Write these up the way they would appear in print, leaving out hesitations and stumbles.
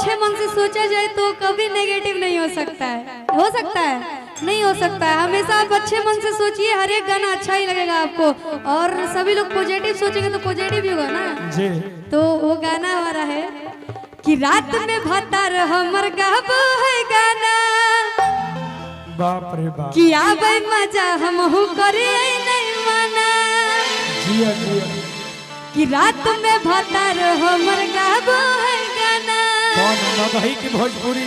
अच्छे मन से सोचा जाए तो कभी नेगेटिव नहीं हो सकता है। हो सकता है? नहीं हो सकता है। हमेशा आप अच्छे मन से सोचिए, हर एक गाना अच्छा ही लगेगा आपको। और सभी लोग पॉजिटिव सोचेंगे तो पॉजिटिव ही होगा ना जी। तो वो गाना हमारा है कि रात में भतार हमर गाबो है गाना, बाप रे बाप, कि आवे मजा हमहू करे नहीं माना। जिया जिया। कि रात में भतार हमर गाबो है गाना, कौन मगही की भोजपुरी,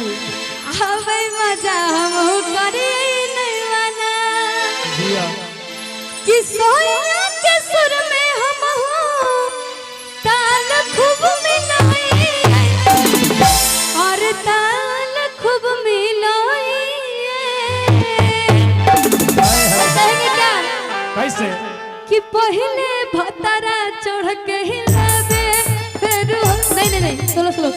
आवे मजा हमहू करे नहीं माना। जिया। कि सोया के सुर में हमहू ताल खूब मिलाई, और ताल खूब मिलाई। कहेंगे क्या? कैसे? कि पहले भतारा चढ़ के हिलावे, फिर नहीं नहीं नहीं, स्लो स्लो।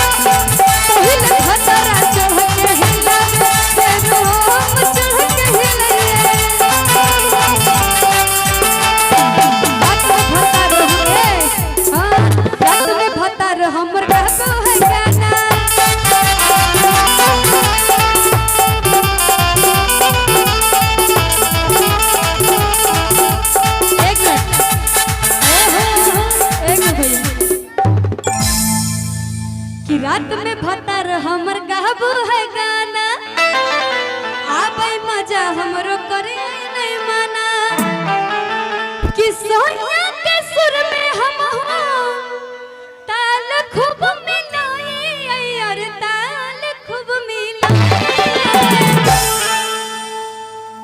पहले भतारा चढ़ के हिलावे, फिर हम चढ़ के हिलाए। रात में भतार हाँ, रात में भतार हमर गाबो है गाना। एक मिनट, एक मिनट भैया। कि रात में भतार हमर गाबो है गाना, आबै मजा हमरो करे नहीं माना। कि सोनिया के सुर में हम हो ताल खूब मिलाई, और ताल खूब मिलाई।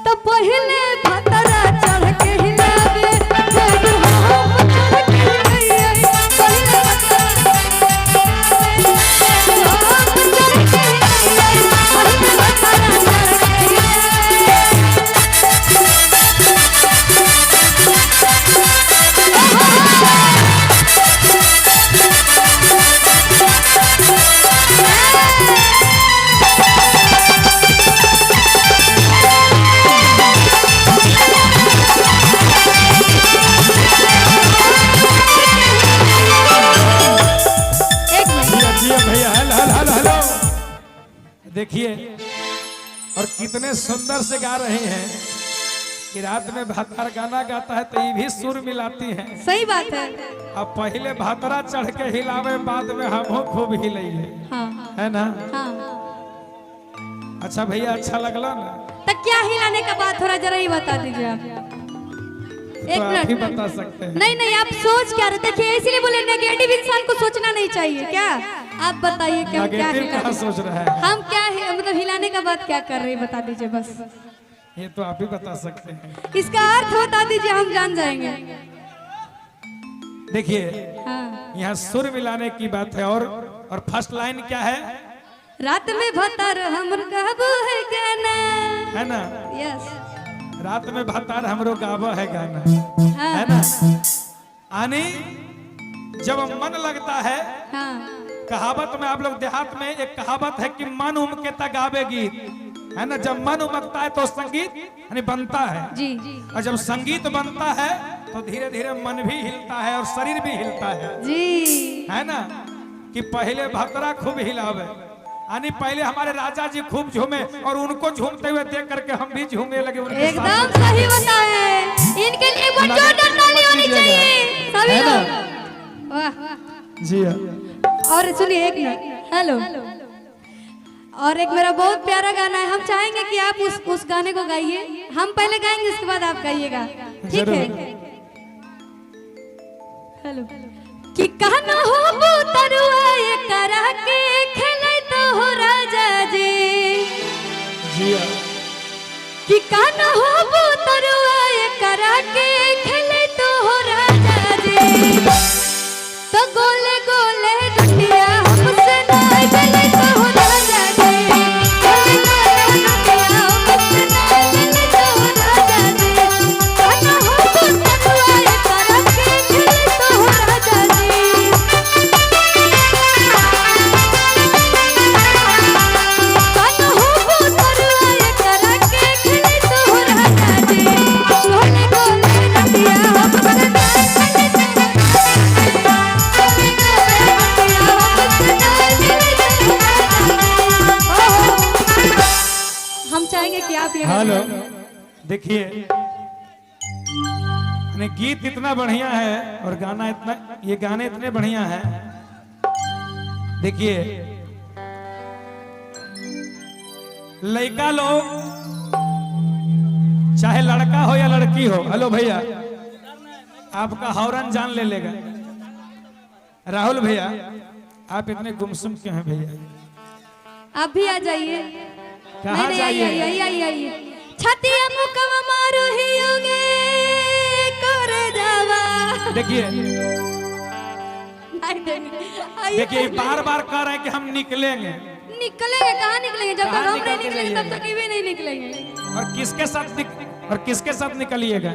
तो पहले भतरा चढ़ के हिलावे, फिर हम चढ़ के हिलाए। पहले भतरा फिर हम चढ़ के हिलाए। पहले भतरा चढ़ के हिलाए। एक मिनट। जिया जिया भैया। हल हल हल हेलो। देखिए, और कितने सुंदर से गा रहे हैं कि रात में भातार गाना गाता है तो ये भी सुर मिलाती हैं। सही बात है। अब पहले भातरा चढ़ के हिलावे, बाद में हम खूब हिलैले, हाँ है ना? हाँ। अच्छा भैया, अच्छा लगला ना? तो क्या हिलाने का बात हो रहा है, जरा ये बता दीजिए आप। एक तो आप ही मिनट। बता सकते हैं। नहीं नहीं, आप सोच क्या रहे? देखिए, इसीलिए बोले नेगेटिव इंसान को सोचना नहीं चाहिए। क्या आप बताइए कि हम क्या नेगेटिव हिला कहाँ सोच रहा है? हम क्या मतलब हिलाने का बात क्या कर रहे हैं, बता दीजिए बस। ये तो आप ही बता सकते हैं। इसका अर्थ बता दीजिए, हम जान जाएंगे। देखिए, हाँ। यहाँ सुर मिलाने की बात है। और फर्स्ट लाइन क्या है? रात में भतार हमर गाबो है गाना, है ना? यस। रात में भातार हमरो गाबो है गाना, हाँ। है ना? आनी जब मन लगता है, हाँ। कहावत में आप लोग देहात में एक कहावत है कि मन उमके ता गावे गीत, है ना? जब मन उमकता है तो संगीत यानी बनता है जी। और जब संगीत बनता है तो धीरे धीरे मन भी हिलता है और शरीर भी हिलता है जी, है ना? कि पहले भतरा खूब हिलावे, यानी पहले हमारे राजा जी खूब झूमे और उनको झूमते हुए देख करके हम भी झूमने लगे उनके एकदम साथ। सही बताए। इनके लिए एक बार जोरदार ताली होनी चाहिए सभी है ना? लोग। वाह। जी हाँ। और सुनिए एक मिनट, हेलो। और एक मेरा बहुत प्यारा गाना है, हम चाहेंगे कि आप उस गाने को गाइए। हम पहले गाएंगे, उसके बाद आप गाइएगा, ठीक है? हेलो। कि कहना हो तरुआ ये करा के खेले तो हो राजा जी। जी हाँ। कि कहना हो तरुआ ये करा के खेले तो हो राजा जी। तो गोले गोले डुटिया हमसे नहीं चले तो हो राजा जी। गोले गोले डुटिया हमसे नहीं चले तो हो राजा जी। कहना हो तरुआ ये करा के खेले तो हो राजा जी। कहना हो तरुआ ये करा चाहेंगे कि आप ये गाना हेलो, गाएं। देखिए यानी गीत इतना बढ़िया है और गाना इतना, ये गाने इतने बढ़िया हैं। देखिए लड़का लोग, चाहे लड़का हो या लड़की हो, हेलो भैया आपका हौरन जान ले लेगा। राहुल भैया आप इतने गुमसुम क्यों हैं भैया? आप भी आ जाइए। कहाँ नहीं, नहीं, आइए जाइए? आइए आइए आइए। छतिया मुकवा मारो ही योगे कर जावा। देखिए नहीं, नहीं, आइए। देखिए बार बार कह रहे हैं कि हम निकलेंगे। निकलेंगे कहाँ निकलेंगे? जब तक कहाँ हम निकल नहीं के निकलेंगे तब जाइएगा? तक ये भी नहीं निकलेंगे। और किसके साथ और किसके साथ निकलिएगा?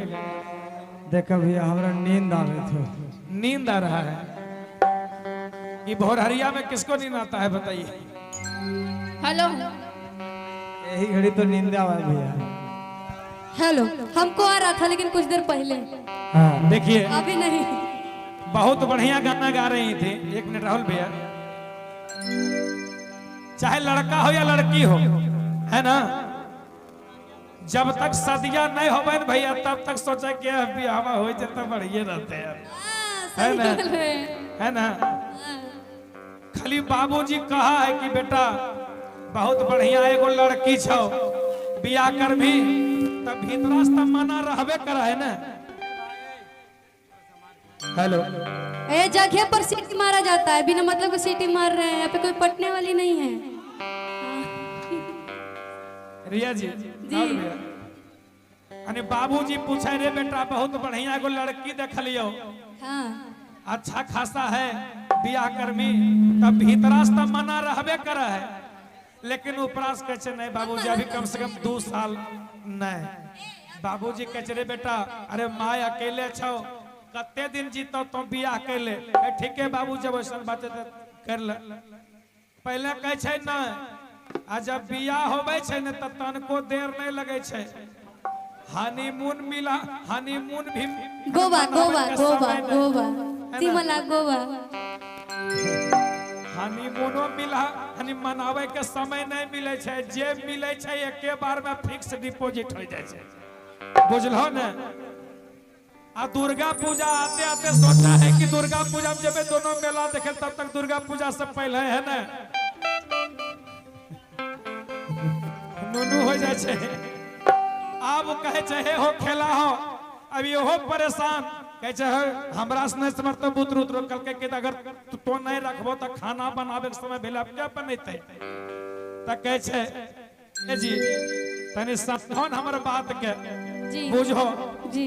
देखो भैया हमरा नींद आवे थो। नींद आ रहा है। ये भोरहरिया में किसको नींद आता है बताइए? हेलो यही घड़ी तो नींद आवे भैया। हेलो, हमको आ रहा था लेकिन कुछ देर पहले। हाँ देखिए अभी नहीं। बहुत बढ़िया गाना गा रही थी। एक मिनट राहुल भैया, चाहे लड़का हो या लड़की हो, है ना, जब तक सदिया नहीं हो भैया तब तक सोचा कि बियाह हो जाता बढ़िया रहते हैं, हाँ, है सही ना? बोल रहे हैं। है ना? हाँ। खाली बाबूजी कहा है कि बेटा बहुत बढ़िया एगो लड़की छो, बियाह कर भी, तब भीतरा से मना रहबे कर है ना। हेलो, ए जगह पर सीटी मारा जाता है, बिना मतलब के सीटी मार रहे हैं, यहाँ पे कोई पटने वाली नहीं है। रिया जी जी। राहुल भैया। अने बाबूजी पूछे रे बेटा बहुत बढ़िया एगो लड़की देखलियो, हाँ अच्छा खासा है, बियाह करमी, तब भीतरा से मना रहबे कर है, लेकिन उपरास कहे छै, नहीं बाबूजी अभी कम से कम 2 साल नहीं। बाबूजी कहे छै, रे बेटा अरे my अकेले छौ, कते दिन जीतो तो बियाह कर ले। ठीक है बाबू जब ऐसा बात है तो कर ले। पहले कहे छै नहीं, आ जब बियाह होवे छै ने त तनको देर नहीं लगे छै। हनीमून मिला, हनीमून भी गोवा गोवा के गोवा समय नहीं। गोवा है ना? शिमला गोवा। हनीमूनो मिला, हनी मनावे के समय नहीं मिले छै, जे मिले छै एके बार में फिक्स डिपॉजिट हो जाए छै, बुझलो ने? आ दुर्गा पूजा आते आते सोचा है कि दुर्गा पूजा में जब दोनों मेला देखे तब तक दुर्गा पूजा से पहले है ना नुनू हो जाए छै। आब कहे छै हे हो खेला हो, अब इहो परेशान कहे छै हे, हमरा से नहीं समझते बुतरू उतरू कहलकै कि अगर तो नहीं रखबो तो खाना बनावे के समय भेल अब क्या बनेतै? त कहे छै ए जी तनी समझो न हमर बात के, जी बुझो। जी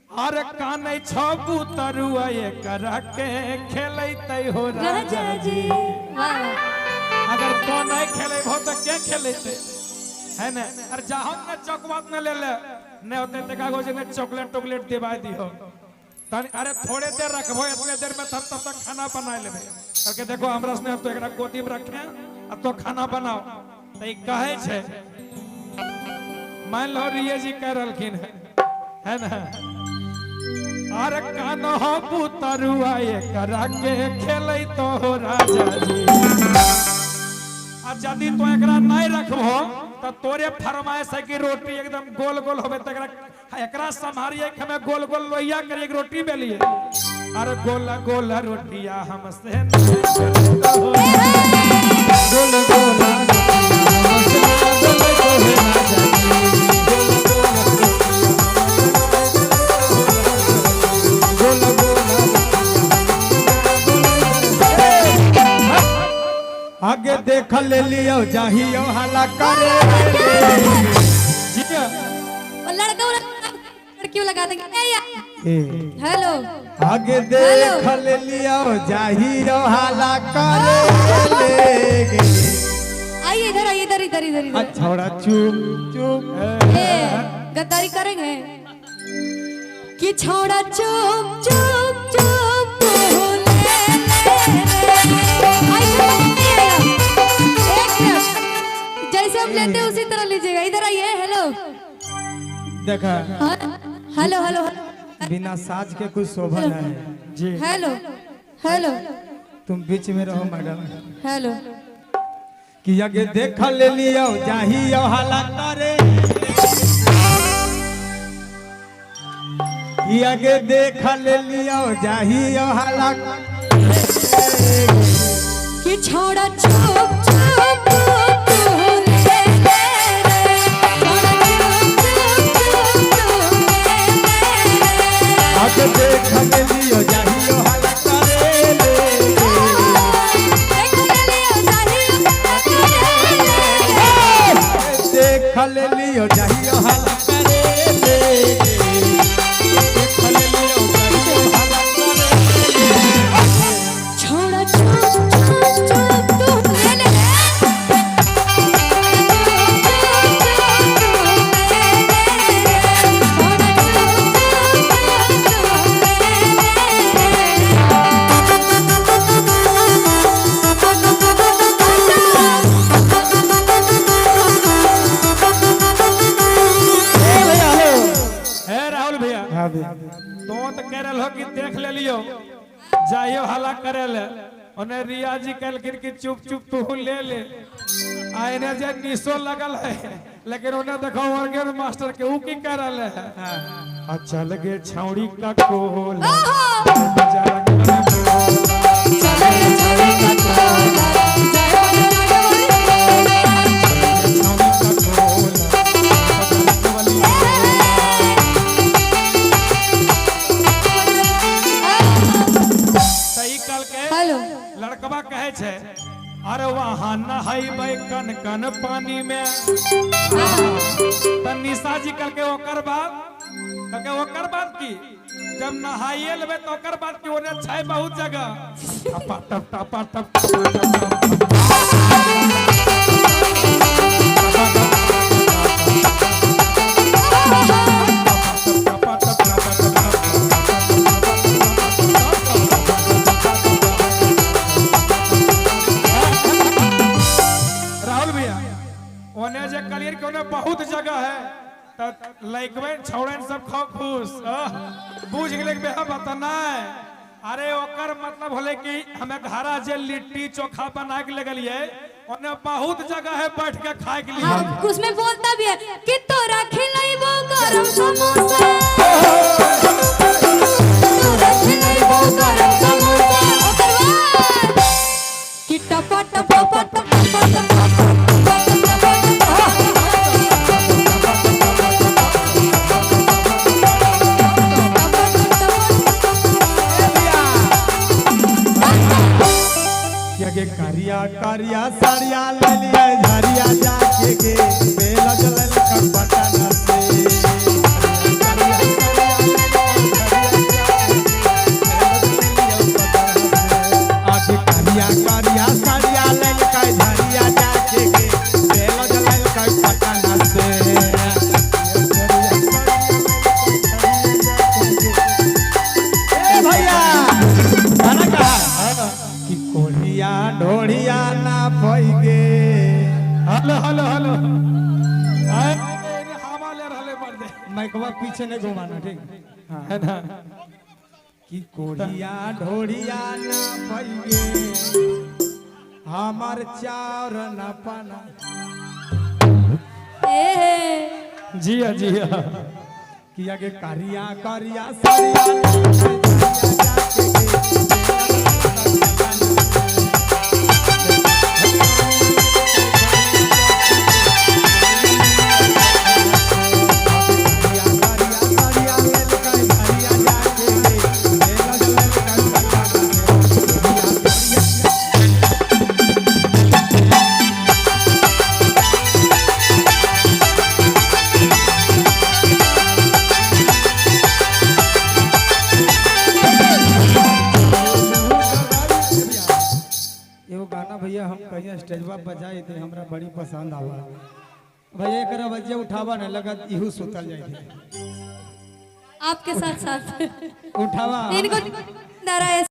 अरे कानै छौ बुतरुआ एकरा के खेलैतै हो राजा राजा जी जी। वाह वाह। अगर तो नहीं खेलेबो तो के खेलेतै, है ना? अरे जाहो न चौकवात न ले ले, नहीं होते ते कागो जे ने चॉकलेट टॉकलेट दिवा दिहो। तनी अरे थोड़े देर रखबो, इतने देर में तब तक खाना बना लेबे। करके देखो हमरा से तो एकरा गोदी में रखे आ तो खाना बनाओ। त ई कहै छै, मान लो रिया जी कह रहलखिन है, है ना? अरे कान हो पुतरुआ एकरा के खेलैतो हो राजा जी। आ यदि तो एकरा नहीं रखबो तो तोरे फरमाइश है कि रोटी एकदम गोल गोल होबे, त एकरा एकरा संभारिए कि हमें गोल गोल लोहिया करिए कि रोटी बेलिए। अरे गोला गोला रोटिया हमसे नहीं हो। गोल गोला गोल गोला आगे देख ले लियो जाहियो हला करे। जी और लड़का वाला लड़की लगा देंगे। ए यार, ए, हेलो आगे देख ले लियो जाहियो हला करे ले। आइए इधर आइए, इधर इधर इधर इधर। छोड़ा चुप चुप। ए गद्दारी करेंगे कि छोड़ा चुप चुप चुप ले ले रे। आइए, आइए, एक मिनट, जैसे हम लेते हैं उसी तरह लीजिएगा। इधर आइए। हेलो देखा हाँ, हेलो हेलो हेलो बिना साज के कुछ शोभा नहीं। जी हेलो हेलो तुम बीच में रहो मैडम। हेलो कि अगे देख ले लियो जाहियो हला करे कि अगे देख ले लियो जाहियो हला कि छोड़ा चुप चुप तू ले ले रे, छोड़ा चुप चुप तू ले ले रे। अगे देख ले लियो जाहियो हला करे ले देख ले लियो जाहियो हला करे ले। देख ले लियो जाहियो हला करे ले देख ले लियो जाहियो हला करे ले। छोड़ा चुप चुप चुप तू ले ले रे। चुप चुप तू ले ले रे, छोड़ा चुप चुप तू ले ले हे राहुल भैया, हाँ भैया। तो तो कह रहे हो कि देख ले लियो जाइयो हला करे ले, ओने रिया जी कहलखिन कि चुप चुप तू ले ले। आ एने जे निशो लगल है, लेकिन ओने देखो ऑर्गन मास्टर के ऊ की कह रहले है। आ चल गे छौड़ी का कोल बेचारा के बोला। चले चले कटोला जय बन छौड़ी का कोल वाली। सही कल के हेलो। लड़कवा कहे छे, अरे वहां नहाइबै कन कन पानी में। त निशा जी कल के ओकर बाद कल के ओकर बाद की जब नहाइए लेबै त ओकर बाद की ओने छै बहुत जगह। टपा टप टपा टप टपा टप टप। टपा टप टपा टप। राहुल भैया ओने जे कलियर के ओने बहुत जगह है, त लइकबे छौड़न सब खो खुश बुझ गेले कि बेहा बतना। अरे ओकर मतलब होले कि हमें घरा जे लिट्टी चोखा बना के लगलिए ओने बहुत जगह है बैठ के खाए के लिए। हाँ, उसमें बोलता भी है कि तोरा खिलाइबो गरम समोसा, तोरा खिलाइबो गरम समोसा। ओकर बाद कि टपा टपा टपा टपा टपा टपा के करिया करिया साड़िया ले लिया झरिया जाके के बेला जलल कपटा न से। आगे करिया करिया साड़िया ले लिया झरिया जाके के बेला जलल कपटा न से। ए भैया गाना कहा कि कोढ़िया ढोढ़िया ना पइगे। हेलो हेलो हेलो, आए हवा ले रहले बर्दे। माइकवा पीछे नहीं घुमाना, ठीक है ना? कि कोढ़िया ढोढ़िया ना पइगे हमार चार ना पाना। ए जी हाँ जी हाँ। कि आगे करिया करिया साड़िया एगो गाना भैया हम कहीं स्टेजवा बजाए थे, हमरा बड़ी पसंद आवा भैया। एक बजे उठावा न लगत इहू सुतल जाए थे। आपके साथ साथ उठावा इनको नारायण।